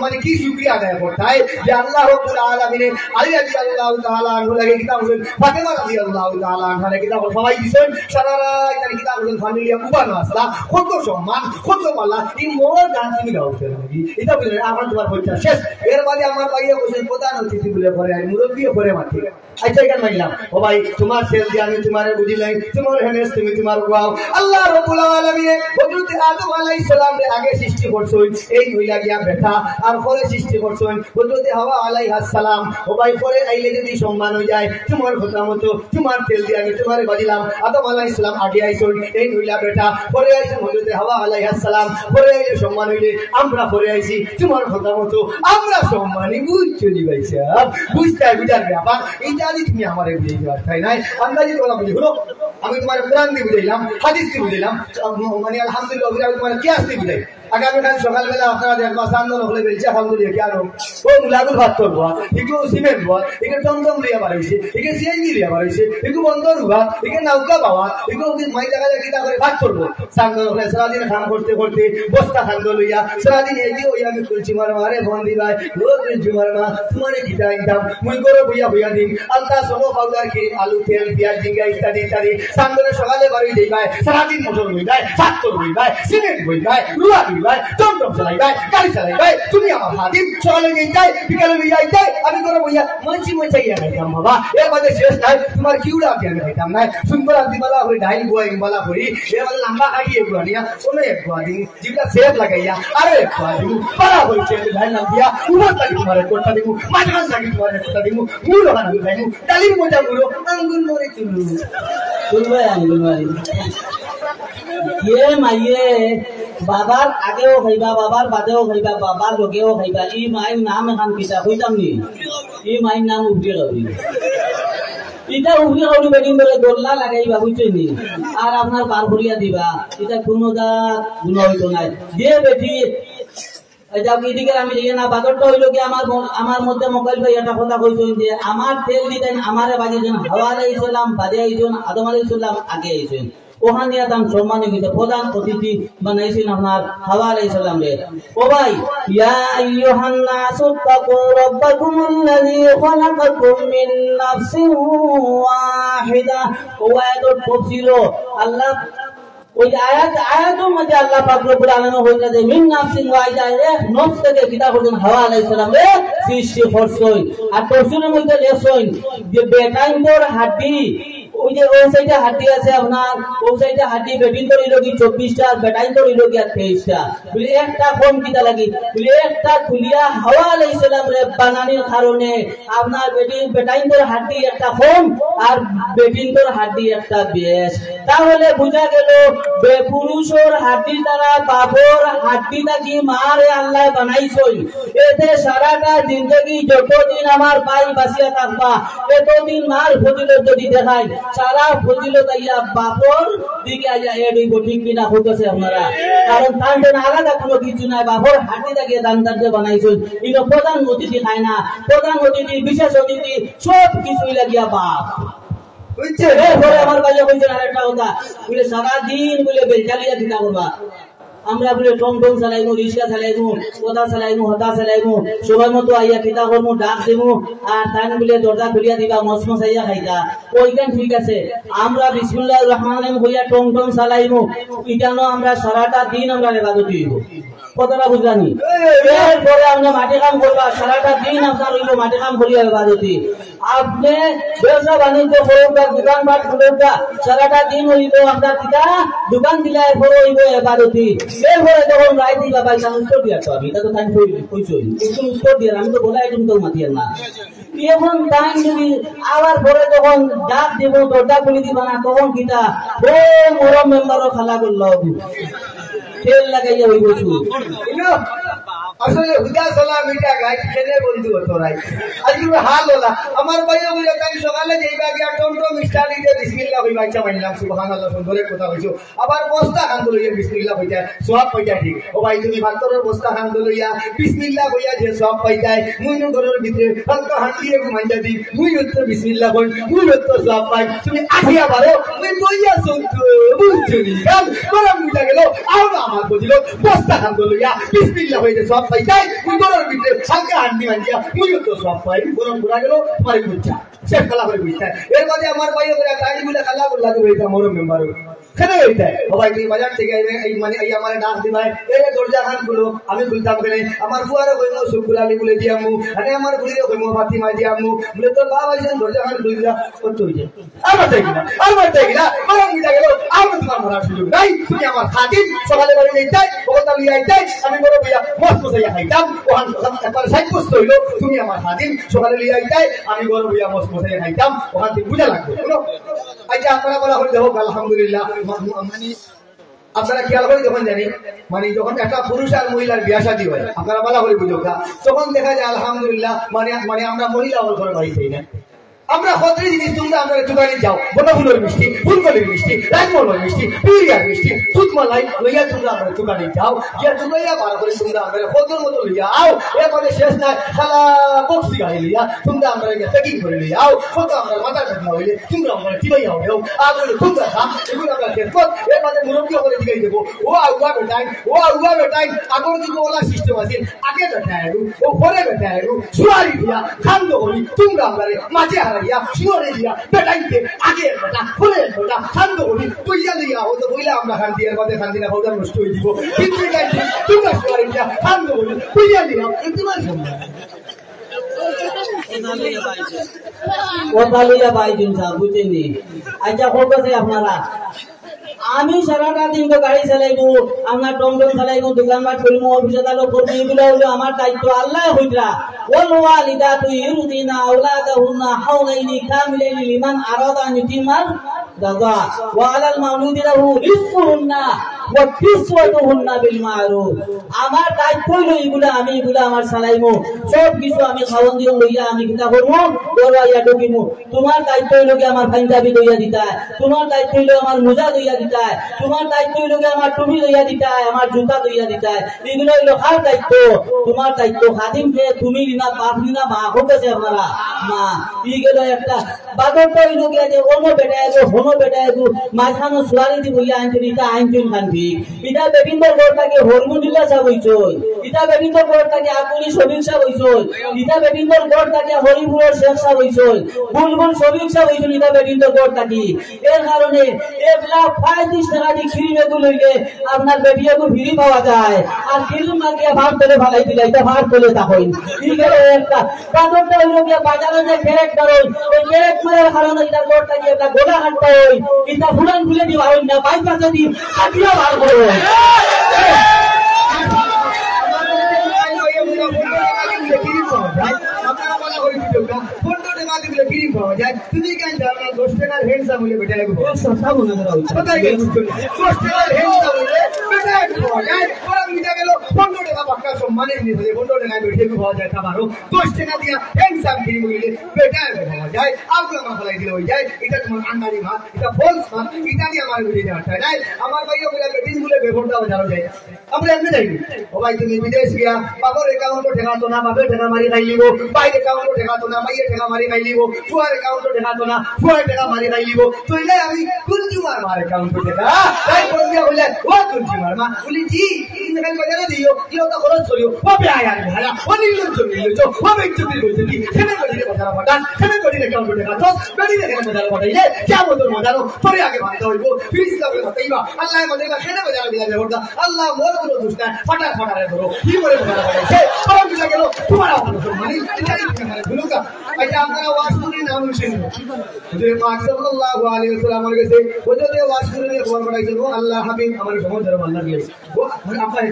মানে কি শুকরিয়া আদায় করতায় যে আল্লাহ রাব্বুল আলামিনে আলী রাদিয়াল্লাহু তাআলা আনহু লাগে কিতা বলছেন, ফাতেমা রাদিয়াল্লাহু তাআলা আনহা লাগে কিতা বলছেন, সবাই দিছেন, সারা রাত তার কিতা বলছেন, পানি লিয়া উবানো আসলা, কত সম্মান, কত বালা, এই মোর গান তুমি গাও কেন নাকি? এটা বললেন, আমার তোমার পঞ্চাশ শেষ। এর বাদে আমার ভাইয়ে বলছেন, প্রধান অতিথি বলে পরে, আর মুরব্বী পরে মাঠে। আচ্ছা, এখানে মানলাম। ও ভাই, তোমার তেল দিয়া আমি তোমারে বুঝিলাই, তোমার হেনেস তুমি তোমার খাও। আল্লাহ রাব্বুল আলামিনে হযরত আদম আলাইহিস সালামরে আগে সৃষ্টি করছইন, এই হইলা গিয়া বেটা, আর পরে সৃষ্টি করছইন হযরত হাওয়া আলাইহাস সালাম। ও ভাই, পরে আইলে যদি সম্মান হই যায়, তোমার কথা মতো, তোমার তেল দিয়া আমি তোমারে বাজিলাম। আদম আলাইহিস সালাম আগে আইছইন, এই হইলা বেটা, পরে আইছইন হযরত হাওয়া আলাইহাস সালাম, পরে আইলে সম্মান হইলে আমরা পরে আইছি, তোমার কথা মতো আমরা সম্মানী, বুঝছো নি ভাই সাহেব? বুঝতে হয়, বুঝার ব্যাপার। এইটা আজ তুমি আমারে বুঝাই দিবার তাই নাই, আমরা যদি বলা বুঝি, হুনো, আমি তোমার কোরআন দিয়ে বুঝাইলাম, হাদিস দিয়ে বুঝাইলাম, মানে আলহামদুলিল্লাহ, আমি তোমার কিয়াস দিয়ে বুঝাই। আগামীকাল সকালবেলা আপনারা দেখবা, চান্দন হলে বেলছে, আলহামদুলিল্লাহ, কি আনো? ও মুলাগুল ভাত করবো, একটু সিমেন্ট বল, একটু টমটম লইয়া বাড়াইছে, একটু সিএনজি লইয়া বাড়াইছে, একটু বন্দর উবা, একটু নৌকা বাবা, একটু মাই দেখা যায় কিতা করে ভাত করবো। চান্দন হলে সারাদিন কাম করতে করতে বস্তা খান্দ লইয়া সারাদিন এগিয়ে ওই আমি খুলছি মার মারে ফোন দিবাই, ও খুলছি মার মা, তোমারে কিতা আনতাম, মুই গরো বইয়া বইয়া দিন, আলতা সব পাউডার কি আলু তেল পিয়াজ জিঙ্গা ইত্যাদি ইত্যাদি। চান্দনে সকালে বাড়ি দিবাই, সারাদিন মোটর হইবাই, সাত্তর হইবাই, সিমেন্ট হইবাই, রুয়া হইবাই, টমটম চালাইবাই, গাড়ি চালাইবাই। তুমি আমার হাদিম, সকালে নিয়ে যাই, বিকালে নিয়ে যাইতে, আমি গরো বইয়া মাছি মাছি ইয়া খাইতাম বাবা। এর বাদে শেষ নাই, তোমার কিউড়া আমি খাইতাম নাই। সুন্দর আনতে বালা করি, ডাইল বুয়া ইম্বালা করি, এর বাদে লম্বা খাইয়ে বুয়া নিয়া, শোনো এক বুয়া দিন। জিবলা সেফ লাগাইয়া, আরো এক পা দিমু, পারা হইছে, লাইন লাম দিয়া, উপর থাকি তোমারে কোটা দিমু, মাঝখান থাকি তোমারে কোটা দিমু, মুড়ো হানা দিমু, ডালির মজা মুড়ো, আঙ্গুল মরে তুলু। তুলবে আঙ্গুল মারি। ইয়ে মাইয়ে, বাবার আগেও খাইবা, বাবার বাদেও খাইবা, বাবার লগেও খাইবা, ই মাইর নাম এখান কিতা কইতাম নি? ই মাইর নাম উবরে খাবি। ইটা উবরে খাবি বেটিন ধরে দোল্লা লাগাইবা, বুঝছইন নি? আর আপনার বার করিয়া দিবা। ইটা কোনো জাত গুণা হইতো নাই। যে বেটি, এই যাও, এদিকে আমি যাই না, বাদরটা হইল কি, আমার ম-, আমার মধ্যে মকল ভাই একটা কথা কইছইন যে আমার তেল দিতেন, আমারে বাজে যেন হাওয়া আলাইহিস সালাম বাদে আইছইন, আদম আলাইহিস সালাম আগে আইছইন। ওখান দিয়া তান সম্মান হয়ে গেছে, প্রধান অতিথি বানাইছইন আপনার হাওয়া আলাইহিস সালামরে। ও ভাই, ইয়া আইয়ুহান নাসু তাকু রাব্বাকুমুল্লাযী খালাকাকুম মিন নাফসিন ওয়াহিদা। ও আয়াতর তফসিরও আল্লাহ ওই আয়াত, আয়াতর মধ্যে আল্লাহ পাক রব্বুল আলামিন বলছেন যে মিন নাফসিন ওয়াহিদা, এক নফস থেকে কিতা করছেন হাওয়া আলাইহিস সালামরে সৃষ্টি করছইন। আর তফসিরের মধ্যে লেখছইন যে বেটাইন্তর হাড্ডি, ওই যে ওই সাইডে হাড্ডি আছে আপনার, ওই সাইডে হাড্ডি বেটিন্তর হইল কি চব্বিশটা, আর বেটাইন্তর হইল কি আর তেইশটা। বলে একটা কম কিতা লাগি? বলে একটা খুলিয়া হাওয়া আলাইহিস সালামরে বানানির কারণে আপনার বেটি, বেটাইন্তর হাড্ডি একটা কম আর বেটিন্তর হাড্ডি একটা বেশ। তাহলে বুঝা গেল, বে-, পুরুষর হাড্ডি দ্বারা বাপর হাড্ডি থাকি মারে আল্লাহ বানাইছইন। এতে সারাটা জিন্দেগি যতদিন আমার ভাই বাঁচিয়া থাকবা, এতদিন মার ফজিলত যদি দেখাই, সারা ফজিলত আইয়া বাপর দিকে আইয়া এড হইব, ঠিক কিনা? কইতাছে আপনারা। কারণ তার জন্য আলাদা কোনো কিছু নাই, বাপর হাড্ডি থাকিয়া দান তার যে বানাইছইন। ইনো প্রধান অতিথি খায় না, প্রধান অতিথি, বিশেষ অতিথি, সব কিছুই লাগিয়া বাপ। বুঝছেন? এরপরে আমার ভাইয়া বলছেন আরেকটা কথা, বলে সারাদিন বলে বেলচা লইয়া কিতা করবা? আমরা বলে টমটম চালাইমু, রিক্সা চালাইমু, কোথা চালাইমু, হতা চালাইমু, সময় মতো আইয়া কিতা করমু, ডাক দিমু, আর তাইন বলে দরজা খুলিয়া দিবা, মসমস আইয়া খাইতা। ওইখান ঠিক আছে, আমরা বিসমিল্লাহির রহমানির রহিম কইয়া টমটম চালাইমু, ইখানো আমরা সারাটা দিন আমরা ইবাদতি হইব। কথাটা বুঝলানি? এরপরে আপনি মাটি কাম করবা, সারাটা দিন আপনার হইব মাটি কাম করিয়া ইবাদতি। আপনি ব্যবসা বাণিজ্য করুক বা দোকানপাট খুলুক বা, সারাটা দিন হইব আপনার কিতা, দোকান দিলা এরপরে হইব ইবাদতি। এরপরে যখন রাইত দিবা ভাই, তার উত্তর দিয়া তো আমি, এটা তো তাই কই, কইছই। কিন্তু উত্তর দিয়া আমি তো বলাই তুমি তো মাতিয়ার না। এখন তাই যদি আবার পরে যখন ডাক দিব, দরজা খুলি দিবা না, তখন কিতা? ও মরম মেম্বারও খালা করল, তেল লাগাইয়া হইব চুপ। আসলে হুদা চলা মিঠা গাইট খেলে বন্ধু অত রাইট। আজকে হাল ওলা। আমার ভাইও বুলে তাই সকালে যাইবা গিয়া টমটম স্টার্ট দিতে বিসমিল্লাহ কইবা, আচ্ছা মানলাম, সুবহানাল্লাহ, সুন্দর এক কথা কইছো। আবার বস্তা খান লইয়া বিসমিল্লাহ কইতায়, সওয়াব পাইতায় ঠিক। ও ভাই, তুমি ভাতর বস্তা খান লইয়া বিসমিল্লাহ কইয়া যে সওয়াব পাইতায়, মুই নু ঘরর ভিতরে হালকা হাত দিয়া ঘুমাই যাবি, মুই অত বিসমিল্লাহ কই, মুই অত সওয়াব পাই। তুমি আঠিয়া পারো, মুই বইয়া শুনতো, বুঝছো নি? কারণ গরম বুঝা গেল, আও না আমার বুঝিল, বস্তা খান লইয়া বিসমিল্লাহ কইতে সওয়াব পাইতায়, মুই ঘরর ভিতরে হালকা হাত দিয়া, মুই অত সওয়াব পাই। গরম বুঝা গেল, তোমার বুঝছা। শেষ খেলা করে বুঝতে। এর বাদে আমার ভাই ওরা তাই বলে খেলা করে লাগে হইতাম, ওর মেম্বার। খেলে হইতে। ও ভাই, তুমি বাজার থেকে আইবে, এই মানে, এই আমার ডাক দিবায়, এই দরজা খান খুলো, আমি খুলতাম কেনে? আমার ফুয়ারে কইমু, সুকুল আলী বলে দিয়ামু, আরে আমার বুড়িরে কইমু, ফাতিমা দিয়ামু, বলে, তোর বাবা এসে দরজা খান খুলে দিলা, করতে হইছে। আর মারতে গিলা, আর মারতে গিলা, আমার বুঝা গেল, আর তোমার মারার সুযোগ নাই। তুমি আমার খাদিম, সকালে বাড়ি যাইতায়, ওটা লইয়া আইতায়, আমি বড় ভাইয়া, মস্ত মজাইয়া খাইতাম, ওখান একবার সাব্যস্ত হইলো, তুমি আমার খাদিম, সকালে লইয়া আইতায়, আমি গরম হইয়া মস মশাই খাইতাম, ওখান থেকে বুঝা লাগবে, বুঝলো? আচ্ছা, আপনারা বলা হয়ে যাবো, আলহামদুলিল্লাহ। মা-, মা-, মানে, আপনারা খেয়াল করে যখন জানি, মানে, যখন একটা পুরুষ আর মহিলার বিয়া শাদী হয়, আপনারা ভালো করে বুঝো, তখন দেখা যায়, আলহামদুলিল্লাহ, মানে, মানে, আমরা মহিলা অকল করে বাড়ি যাই না। আমরা কত জিনিস তোমরা আমরা দোকানে যাও, বনফুলর মিষ্টি, ফুলকলির মিষ্টি, রাজমহলর মিষ্টি, পিরিয়ার মিষ্টি, দুধ মালাই লইয়া তোমরা আমরা দোকানে যাও, গিয়া দোকানে বার করে তোমরা আমরা কত মতো লইয়া আও, এরপরে শেষ নাই, সারা বক্সি গাড়ি লইয়া তোমরা আমরা গিয়া প্যাকিং করে লইয়া আও, কত আমরা মাথা ব্যথা হইলে তোমরা আমরা চিবাইয়া হইও, আর বলে তোমরা খা, এগুলো আমরা খেয়ে কত, এরপরে মুরব্বী করে দিকে দেবো, ও আউয়া বেটাই, ও আউয়া বেটাই, আগর যুগে ওলা সিস্টেম আছে, আগে বেটা এগু, ও পরে বেটা এগু, সুয়ারি দিয়া, খান্দ করি, তোমরা আমরারে মাঝে হারাইয়া, সুয়ারি দিয়া, বেটাইতে, আগে এক বেটা, পরে এক বেটা, খান্দ করি, তুইয়া দিয়া, ও তো বইলা আমরা খান্দি, এর বাদে খান্দি না, ওটা নষ্ট হয়ে দিব। কিন্তু এই গাইতে, তোমরা সুয়ারি দিয়া, খান্দ করি, তুইয়া দিয়া, এ তোমার সম্মান। ও তালুয়া ভাই দিন সাহেব, বুঝেননি? আচ্ছা, হোক আছে আপনারা। আমি সারাটা দিন তো গাড়ি চালাইবো, আমরা টমটম চালাইবো, দোকানপাট করবো, অফিসে তালো করবো, এগুলো হলো আমার দায়িত্ব। আল্লাহ হইতরা, "ওয়াল ওয়ালিদাতু ইউরদিনা আওলাদাহুন্না হাওলাইনি কামিলাইনি লিমান আরাদা আন ইউতিমার রাদা, ওয়া আলাল মাউলুদি লাহু রিজকুহুন্না ওয়া কিসওয়াতুহুন্না বিল মারুফ।" আমার দায়িত্ব হইলো এগুলা, আমি এগুলা আমার চালাইমু, সব কিছু আমি খাওয়ান দিও লইয়া আমি কিতা করবো, ঘর আইয়া ঢুকিমু। তোমার দায়িত্ব হইল কি আমার পাঞ্জাবি লইয়া দিতায়, তোমার দায়িত্ব হইল আমার মোজা লইয়া দিতায়, তোমার দায়িত্ব হইল কি আমার টুপি লইয়া দিতায়, আমার জুতা লইয়া দিতায়। এগুলো হইল কার দায়িত্ব? তোমার দায়িত্ব। খাদিম কে? তুমি নি না, বাপ নি না, মা? হোক আছে আপনারা, মা। এই গেল একটা। বাদরটা হইল গিয়া যে অন্য বেটা এগো, হনো বেটা এগো, মাঝখানো সুয়ারি দি বইয়া আনছেন, এটা আনছেন খান ঠিক। ইটা বেটিন্তর ঘর থাকি হরমুজুল্লাহ সাব অইছইন। ইটা বেটিন্তর ঘর থাকি আকুলি শফিক সাব অইছইন। ইটা বেটিন্তর ঘর থাকি হরিপুরর শেখ সাব অইছইন। বুলবুল শফিক সাব অইছইন ইটা বেটিন্তর ঘর থাকি। এর কারণে এক লাখ পঁয়ত্রিশ টেকা দি ক্রিম এগু লইলে আপনার বেটি এগু ফ্রি পাওয়া যায়। আর ক্রিম মাগিয়া ভাত তুলে ফালাই দিলা, ইটা ভাত তুলে তা হইন। ই গেল একটা। বাদরটা হইল গিয়া বাজারে যে ক্যারেক্টার অইন, ওই ক্যারেক্ট মারার কারণে ইটা ঘর থাকি একটা গোলা হাঁটতে অইন। ইটা ফুরান খুলে দিবা অইন না, বাইপাসে দি কাটিয়া বার করো। পনেরো টাকা দিলে ক্রিম পাওয়া যায়। তুমি কেন জানো না দশ টাকার হ্যান্ডসাম হইলে বেটা লাগবে? এ সস্তা মনে করা উচিত। কোথায় গেল? দশ টাকার হ্যান্ডসাম হইলে বেটা লাগবে পাওয়া যায়। ওরা মিটা গেল পনেরো টাকা পাক্কা সম্মানে নিয়ে যায়। পনেরো টাকায় বেটা লাগবে পাওয়া যায়। খাবারও দশ টাকা দিয়া হ্যান্ডসাম ক্রিম হইলে বেটা লাগবে পাওয়া যায়। আর কোনো আমার ফলাই দিলে হয়ে যায়। এটা তোমার আন্ডারি মাছ, এটা ফলস মাছ, এটা নিয়ে আমার বুঝে যাওয়া চায় নাই। আমার ভাইও বলে বেটিন বলে বেপরটা বাজারও যায়। আমরা এমনি যাই। ও ভাই, তুমি বিদেশ গিয়া বাবার অ্যাকাউন্টও ঠেকাতো না, বাবার টেকা মারি খাই লিব, ভাইর অ্যাকাউন্টও ঠেকাতো না, মাইয়ের টেকা মারি খাই লিব, ফুয়ার অ্যাকাউন্টও ঠেকাতো না, ফুয়ার টেকা মারি খাই লিব। তো এলাই আমি কনজিউমার মার অ্যাকাউন্টও ঠেকা। তাই ফোন দিয়া বললে, "ও কনজিউমার মা।" বলি, "জি।" "তুমি খালি বাজারে দিও, কি অত খরচ করিও?" "ও বেহায়া, বেহায়া, ও নির্লজ্জ, নির্লজ্জ, ও বেইজ্জতি, বেইজ্জতি। সেটা করি রে বাজারে পাঠান, সেটা করি রে অ্যাকাউন্টও ঠেকা। তো বেটি দেখে বাজারে পাঠাইলে, কে আমাদের বাজারও, তোরে আগে ভাঙতে হইব, ফিরিস না বলে বাতাইবা, আল্লাহ আমাদের কাছে না বাজারে বিলাতে ভরতা।" আল্লাহ, মোর কোনো দোষ নাই, ফাটার ফাটারে ধরো। কি করে ফাটার ফাটারে? সে তোমার বুঝা গেল, তোমার আমার সম্মানী, এটা কি তোমার ভুলুকা? এটা আপনারা ওয়াজ করে না, আমি শুনি। হুজুরে পাক সাল্লাল্লাহু আলাইহি ওয়াসাল্লাম আমার কাছে, ওই যে ওয়াজ করে নিয়ে খবর পাঠাইছেন, "ও আল্লাহ হাবিব, আমার সমাজ ধর্ম আল্লাহ দিয়েছে।" ও, মানে, আপনার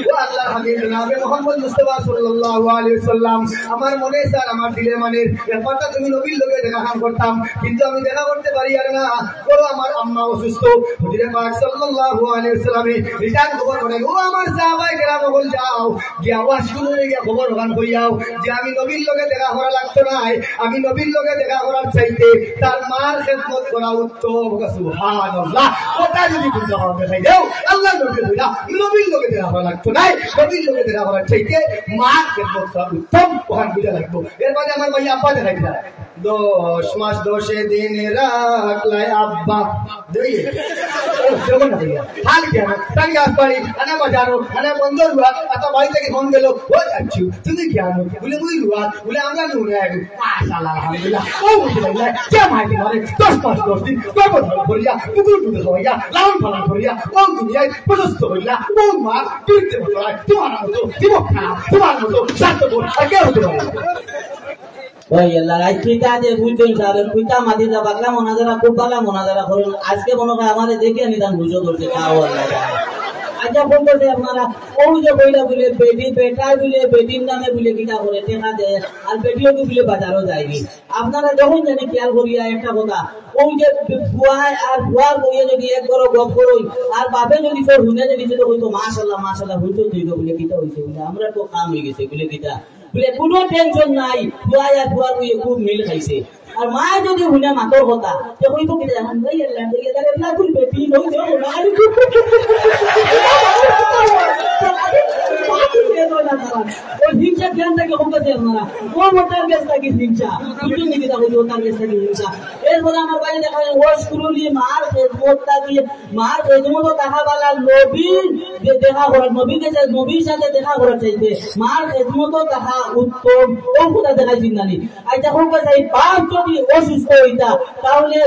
ও আল্লাহর হাবিব জনাবে মোহাম্মদ মুস্তাফা সাল্লাল্লাহু আলাইহি ওয়াসাল্লাম, আমার মনে চার, আমার দিলে মানের, একবারতা তুমি নবীর লগে দেখা খান করতাম, কিন্তু আমি দেখা করতে পারি আর না। বড় আমার আম্মা অসুস্থ। হুজুরে পাক সাল্লাল্লাহু আলাইহি ওয়াসাল্লামে রিটার্ন খবর পাঠাই, "ও আমার সাহাবায়ে কেরাম অকল, যাও, গিয়া ওয়াশরুমে গিয়া খবর অখান কইয়াও যে আমি নবীর লগে দেখা করা লাগতো নায়, আমি নবীর লগে দেখা করার চাইতে তার মার খেদমত করা উত্তম।" সুবহানাল্লাহ। কথা যদি বুঝতে পারো, দেখাই দেও, আল্লাহর নবীর লগে, নবীর লগে দেখা করা লাগতো নায়, নবীর লগে দেখা করার চাইতে মার খেদমত করা উত্তম, অখান বুঝা লাগবো। এর বাদে আমার ভাই আব্বা দেখাই দিলা। দশ মাস দশে দিন রাখলাই আব্বা। দেখি? ও, জগন না ভাইয়া। হাল কেন? তাই আজ বাড়ি, আনা বাজারো, আনা বন্দর হুয়া, আতা বাড়ি থাকি ফোন গেল, "ও যাচ্ছু, তুমি কেন?" বলে, "মুই রুয়া।" বলে, "আমরা নুরা।" মাশাআল্লাহ, আলহামদুলিল্লাহ। ও বুঝে লাগলাই, কে মাইকে মারে, দশ মাস দশ দিন, গর্ভ ধারণ করিয়া, কুকুর দুধে খাওয়াইয়া, লালন পালন করিয়া, ও দুনিয়ায় প্রশস্ত হইলা, ও মা, পীড়িতে বছরায়, তোমার মতো, জীবন খারাপ, তোমার মতো, স্বার্থপর, আর কে হতে পারে? ওই আল্লাহ, আজ কিতা যে বুঝছেন সাহেব, কিতা মাঝে যা বাকলা মোনাজারা, খুব বালা মোনাজারা করুন। আজকে মনে হয় আমারে দেখে আমি তার বুঝো করছে, তাও আল্লাহ জানে। আচ্ছা, ফোন করছে আপনারা, ও যে কইলা বলে বেটি, বেটা বলে বেটির নামে বলে কিতা করে, টেকা দেয়, আর বেটিও তো বলে বাজারও যায়নি। আপনারা যখন জানি খেয়াল করিয়া একটা কথা, ওই যে ফুয়ায় আর ফুয়ার বইয়ে যদি এক ঘরো গপ করই, আর বাপে যদি তোর হুনে যদি যদি কইতো, "মাশাআল্লাহ, মাশাআল্লাহ, হইতো তুই তো," বলে, "কিতা হইছে?" বলে, "আমরা তো কাম হয়ে গেছে," বলে, "কিতা?" বলে, "কোনো টেনশন নাই, ফুয়ায় আর ফুয়ার বইয়ে খুব মিল খাইছে।" আর মায় যদি হুনে মাতর কথা, তে কইতো কিতা জানেন? "ভাই আল্লাহ, ভাই আল্লাহ, রে না তুই বেটি, নই যে ওরা।" ওই হিংসা জ্ঞান থেকে হোক আছে আপনারা। ও মোটার গেছ থাকি হিংসা। বুঝলি নি কিতা কইতো, তার গেছ থাকি হিংসা। এরপরে আমার ভাই দেখা যায়, "ওয়াশকুরুলি", মার খেদমত থাকি, মার খেদমত থাকা বালা, নবীর যে দেখা করার, নবীর কাছে, নবীর সাথে দেখা করার চাইতে মার খেদমত থাকা উত্তম। ও কথা দেখাই চিন্তা নেই। আচ্ছা, হোক আছে, এই বাপ যদি অসুস্থ হইতা, তাহলে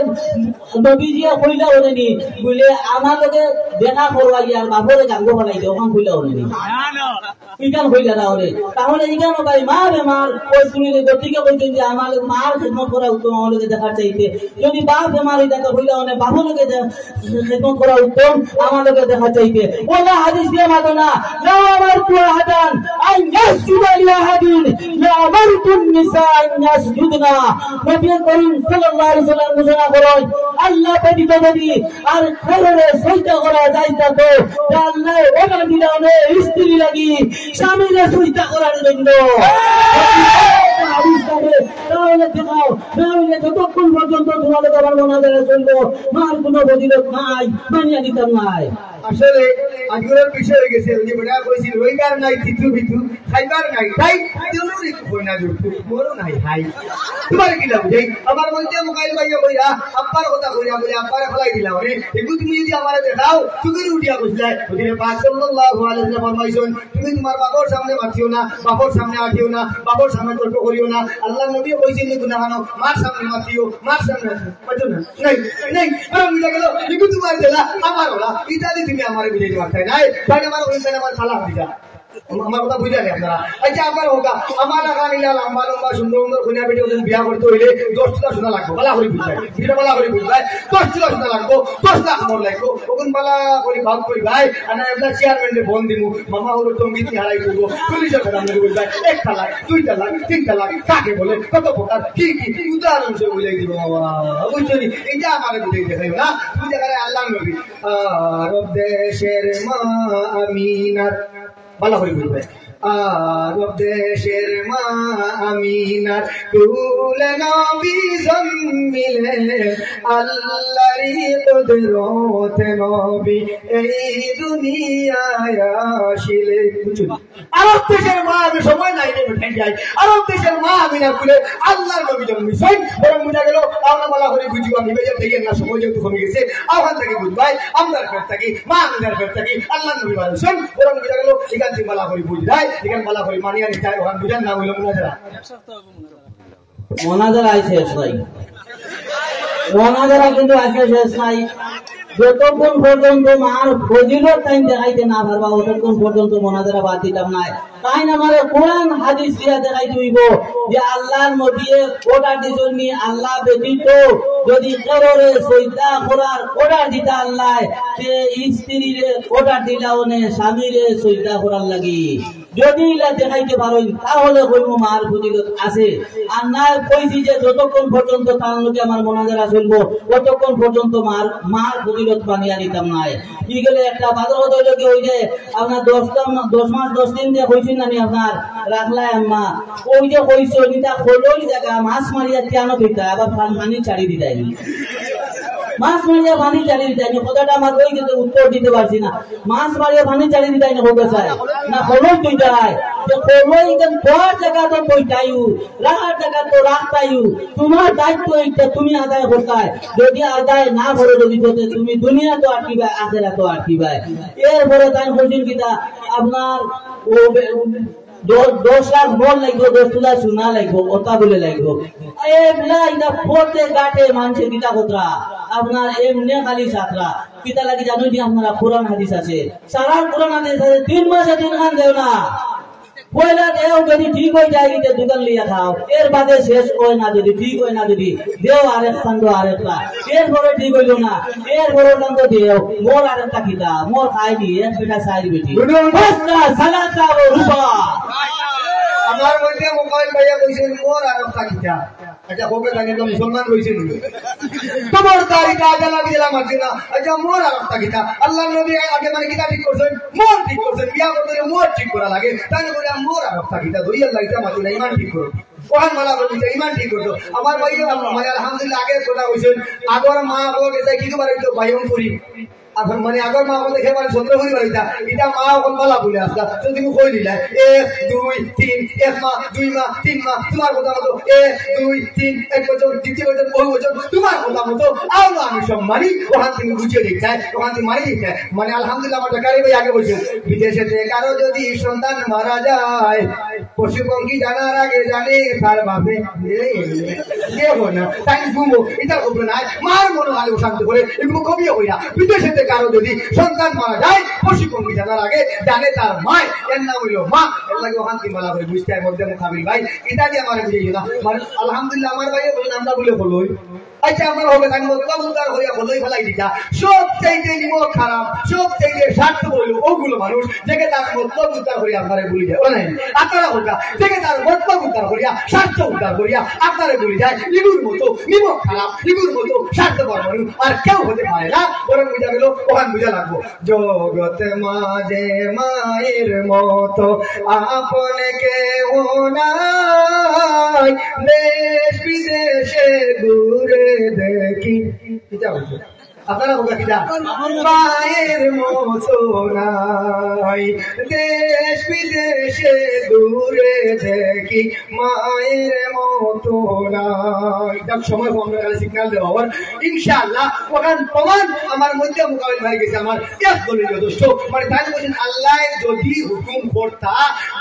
নবীজিয়ে কইলা হলেনি, বলে, "আমার লগে দেখা করবা গিয়া আর বাপরে গাঙ্গো ফালাই দে", ওখান কইলা হলেনি। ইখান কইলা না হলে, তাহলে ইখান ভাই মা বেমার, ওই শুনিলে গতিকে কইতেন যে, "আমার মার খেদমত করা উত্তম আমার লগে দেখার চাইতে।" যদি বাপ বেমার হইতা, তো কইলা হলে, "বাপর লগে দে-, খেদমত করা উত্তম আমার লগে দেখার চাইতে।" ওলা হাদিস দিয়া মাতো না, "লাউ আমারতু আহাদান আন ইয়াসজুদা লিআহাদিন লাআমারতুন নিসা আন ইয়াসজুদনা।" নবী করিম সাল্লাল্লাহু আলাইহি ওয়াসাল্লাম ঘোষণা করেন, "আল্লাহ ব্যতীত যদি আর কারোরে সজদা করা যাইতা তো, তে আল্লাহ অর্ডার দিলা অনে স্ত্রী লাগি স্বামীরে সজদা করার জন্য।" হাদিস থাকে, তাহলে দেখাও, তাহলে যতক্ষণ পর্যন্ত তোমাদের আবার মোনাজারা চলবো, মার কোনো ফজিলত নাই, মানিয়া দিতাম নাই। আসলে আজকের বিষয় হয়ে গেছে, ওই যে বেটা কইছিল, "রইবার নাই থিতু ফিতু, খাইবার নাই খাই, তেমন একটু কই না জুটু, মরো নাই হাই।" তোমার কি লাভ? এই আমার মধ্যে মোবাইল ভাইয়া কইরা, আব্বার কথা কইরা, বলে, "আব্বারে ফলাই দিলাম রে।" এগুলো তুমি যদি আমারে দেখাও, তুমি উঠিয়া কইছিলায়, ওদিনে পাক সাল্লাল্লাহু আলাইহি ওয়াসাল্লাম ফরমাইছেন, "তুমি তোমার বাবার সামনে মাতিও না, বাবার সামনে আটিও না, বাবার সামনে তর্ক করিও না।" আল্লাহর নবী কইছেন যে, "গুনাহ মানো, মার সামনে মাতিও, মার সামনে আটিও।" বুঝছো না? নাই, নাই, বরং বুঝা গেল, "এগুলো তোমার দিলা, আমার ওলা, ইটা দি তুমি আমারে বুঝাইতে পারতায় না।" এই ভাই আমার ওই আমার খালা হয়ে যা। আমার কথা বুঝলেন আপনারা? এই যে আপনার হোক, আমার লাগা নিলা লম্বা লম্বা সুন্দর সুন্দর কইনা বেটি ওদের বিয়া করতে হইলে দশ তোলা সোনা লাগবো, বালা করি বুঝবায়, বিটা বালা করি বুঝবায়, দশ তোলা সোনা লাগবো, দশ লাখ মোর লাগবো, ওগুন বালা করি ভাগ করি ভাই, আর না এগুলা চেয়ারম্যানরে ফোন দিমু, মামা হলো টঙ্গিতে হারাই করবো, পুলিশের কথা মনে বুঝবায়, এক তালাক, দুই তালাক, তিন তালাক, কাকে বলে, কত প্রকার, কি কি, উদাহরণ সে বলে দিব, বাবা, বুঝছো নি? এই যে আমার বুঝে দেখাই না, তুমি দেখালে আল্লাহ নবী, আরব দেশের মা আমিনার বালা করি বুঝবায়। আরব দেশের মা আমিনার কুলে নবী জন্মিলে, আল্লাহরই কুদরতে নবী এই দুনিয়ায় আসিলে। বুঝছো? আরব দেশের মা আমি সময় নাই রে বেটাই যাই। আরব দেশের মা আমিনার কুলে আল্লাহর নবী জন্মিছইন। বরং বুঝা গেল, আমরা বালা করি বুঝিও, আমি বেজার থেকে না সময় যেহেতু কমে গেছে, ওখান থেকে বুঝবায়, আমরার পেট থাকি, মা আমিনার পেট থাকি আল্লাহর নবী বার হইছইন, বরং বুঝা গেল, এখান থেকে বালা করি বুঝবায়, এখান বালা করি মানিয়া নিতায়, ওখান বুঝার নাম হইল মুনাজারা। মোনাজারা আইছে শেষ নাই, মোনাজারা কিন্তু আজকে শেষ নাই। যতক্ষণ পর্যন্ত মার ফজিলত তাইন দেখাইতে না পারবা, অতক্ষণ পর্যন্ত মোনাজারা বাদ দিতাম নাই। তাইন আমারে কোরআন হাদিস দিয়া দেখাইতে হইব যে আল্লাহর নবীয়ে order দিছইন নি, আল্লাহ ব্যতীত যদি কেউরে সইজদা করার অর্ডার দিতা আল্লায়, তে স্ত্রীরে অর্ডার দিলা অনে স্বামীরে সইজদা করার লাগি। যদি ইলা দেখাইতে পারইন, তাহলে কইমু মার ফজিলত আছে। আর না কইছি যে যতক্ষণ পর্যন্ত তার লগে আমার মোনাজারা চলবো, ততক্ষণ পর্যন্ত মার, মার ফজিলত বানিয়া নিতাম নায়। কি গেলে একটা বাজার হতে হইলে কি ওই যে আপনার দশ টা মা-, দশ মাস দশ দিন যে কইছি না নি আপনার রাখলাই আম্মা, ওই যে কইছো নিতা খোলই জায়গা মাছ মারিয়া কেন দিতা, আবার পান-, পানি ছাড়ি দিতাই নি। মাছ মারিয়া পানি ছাড়ি দিতাই নি, কথাটা আমার ওই কিন্তু উত্তর দিতে পারছি না। মাছ মারিয়া পানি ছাড়ি দিতাই নি, হোক স্যার। না, খোলই দিতাই। যে খোলই কিন্তু তোর জায়গা তো কইতাইও, রাখার জায়গা তো রাখতাইও। তোমার দায়িত্ব এটা তুমি আদায় করতাই। যদি আদায় না করো, যদি করতে তুমি দুনিয়া তো আটকিবায়, আখেরা তো আটকিবায়। এরপরে তাই কইছেন কিতা, আপনার ও বে-, দশ, দশ লাখ মন লাগবো, দশ তুলা সোনা লাগবো, ওটা বলে লাগবো। এমলা এটা পথে ঘাটে মানষে কিতা কতরা, আপনার এমনে খালি সাতরা। কিতা লাগি জানো নি আপনারা, কোরআন হাদিস আছে, সারা কোরআন হাদিস আছে, তিন মাসে তিন খান দেও না। পয়লা দেও, যদি ঠিক হয়ে যায়, ইতে দোকান লিয়া খাও। এর বাদে শেষ হয় না, যদি ঠিক হয় না, যদি দেও আরেক খান, দেও আরেকটা। এরপরে ঠিক হইল না, এরপরে খান তো দেও, মোর আরেকটা কিতা, মোর খাইনি, এক বেটা চাইর বেটি। বুঝলাম। পাঁচটা সালাতা ও রুবা। আমার মধ্যে মোকাইল ভাইয়া কইছেন, মোর আরেকটা কিতা। আচ্ছা, হবে জানি তো মুসলমান রয়েছে নি। খবরদারি, তা জ্বালা বিজ্বালা মারছে না। আচ্ছা, মোর আরেকটা কিতা। আল্লাহর নবী আগে মানে কিতা ঠিক করছেন? মোর ঠিক করছেন। বিয়া করতে হলে মোর ঠিক করা লাগে। তাই না করে মোর আরেকটা কিতা। ধরি আল্লাহ ইচ্ছা মারছে না, ইমান ঠিক করো। ওখান মালা করতে চাই, ইমান ঠিক করতো। আমার ভাই, মানে আলহামদুলিল্লাহ, আগে কথা কইছেন, আগর মা বাবা গেছে কিছু বার হইতো বাইম করি। এখন মানে আগর মা বাবা দেখে মানে সন্দেহ করি বার হইতা। এটা মা এখন মালা বলে আসলা। তো তুমি কই দিলা? এক, দুই, তিন, এক মা, দুই মা, তিন মা, তোমার কথা মতো এক, দুই, তিন, এক বছর, দ্বিতীয় বছর, বহু বছর, তোমার কথা মতো। আও না, আমি সম্মানী, ওখান থেকে বুঝিয়ে দিতে চাই, ওখান থেকে মারি দিতে চাই। মানে আলহামদুলিল্লাহ, আমার বেকারি ভাই আগে বলছে, বিদেশেতে কারো যদি সন্তান মারা যায়, পশু পঙ্খী জানার আগে জানে তার বাপে। এই, দেখো না, তাই ঘুমো, এটা খবর নাই। মার মনে হয় অশান্ত করে, এগুলো কবিও কইরা। বিদেশেতে কারো যদি সন্তান মারা যায়, পশু পঙ্খী জানার আগে জানে তার মায়। এর নাম হইলো মা। এর লাগে অশান্তি মালা করে বুঝতে হয়, মধ্যে মোকাবিল ভাই। এটা দিয়ে আমার বুঝে না। মানে, আলহামদুলিল্লাহ, আমার ভাইও বলেন, আমরা বলে বলো। আচ্ছা, আমার হবে, তাই মতলব উদ্ধার করিয়া বলই ফেলাই দিতা। সব চাইতে নিমক খারাপ, সব চাইতে স্বার্থ বলল ওগুলো মানুষ, দেখে তার মতলব উদ্ধার করিয়া আপনারা ভুলে যায়। ওরা নাই, আপনারা হোকা, দেখে তার মতলব উদ্ধার করিয়া, স্বার্থ উদ্ধার করিয়া আপনারা ভুলে যায়। ইগুর মতো নিমক খারাপ, ইগুর মতো স্বার্থপর মানুষ আর কেউ হতে পারে না। বরং বুঝা গেল, ওখান বুঝা লাগবো। জগতে মাঝে মায়ের মতো আপন কেউ নাই, দেশ বিদেশে ঘুরে দেখি। কিতা বলছে? আপনারা বলবেন কিতা? মায়ের মতো নাই, দেশ বিদেশে ঘুরে দেখি, মায়ের মতো নাই। এটা সময় কম, আমরা খালি সিগন্যাল দেওয়া। আবার ইনশাআল্লাহ, ওখান প্রমাণ আমার মধ্যে মোকাবিল হয়ে গেছে, আমার এক দলিল যথেষ্ট। মানে, তাই বলছেন, আল্লাহ যদি হুকুম করতা,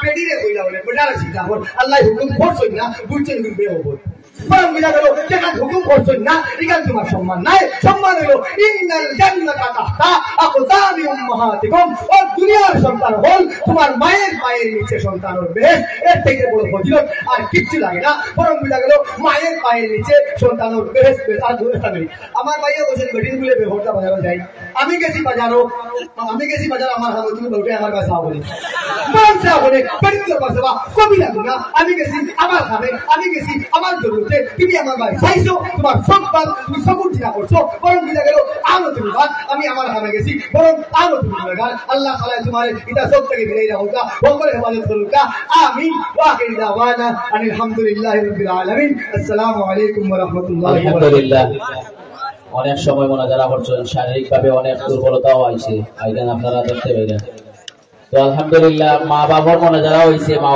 বেটিরে কইলা বলে, বেটারা চিন্তা কর, আল্লাহ হুকুম করছই না, বুঝছেন কিন্তু বেহবল। বরং বুঝা গেল, যেখান হুকুম করছই না, এখান তোমার সম্মান নাই। সম্মান হলো, ইন্নাল জান্নাতা তাহতা আকদামি উম্মাহাতিকুম। ও দুনিয়ার সন্তান হল, তোমার মায়ের পায়ের নিচে সন্তানের বেহেশত, এর থেকে বড় ফজিলত আর কিচ্ছু লাগে না। বরং বুঝা গেল, মায়ের পায়ের নিচে সন্তানের বেহেশত, বেহেশত আর দূরে স্থান নেই। আমার ভাইও বলছেন, বেটিন গুলে বেহরটা বাজারো যাই। আমি গেছি বাজারো, আমি গেছি বাজারো, আমার হাতে তুমি বলবে, আমার ভাই সাহব বলে। বরং সাহব বলে, বেটিন তো পাশে বা কবি লাগবে না। আমি গেছি আমার হাতে, আমি গেছি আমার জরুরতে, তুমি আমার ভাই চাইছো, তোমার সব বাদ, তুমি সবুর চিন্তা করছো। বরং বুঝা গেল, আনো তুমি বাদ, আমি আমার হাতে গেছি, বরং আনো তুমি গুণাগার। আল্লাহ তাআলা তোমার এটা সব থেকে ফিরাই রাখুকা, সকলে হেফাজত করুকা। আমিন। ওয়া আখিরু দাওয়ানা আনিল হামদুলিল্লাহি রাব্বিল আলামিন। আসসালামু আলাইকুম ওয়া রাহমাতুল্লাহি ওয়া বারাকাতুহু। আলহামদুলিল্লাহ। অনেক সময় মোনাজারা করছেন, শারীরিকভাবে অনেক দুর্বলতাও আইছে। আইজান আপনারা দেখতে পাইরা। তো আলহামদুলিল্লাহ, মা বাবার মোনাজারা হইছে, মা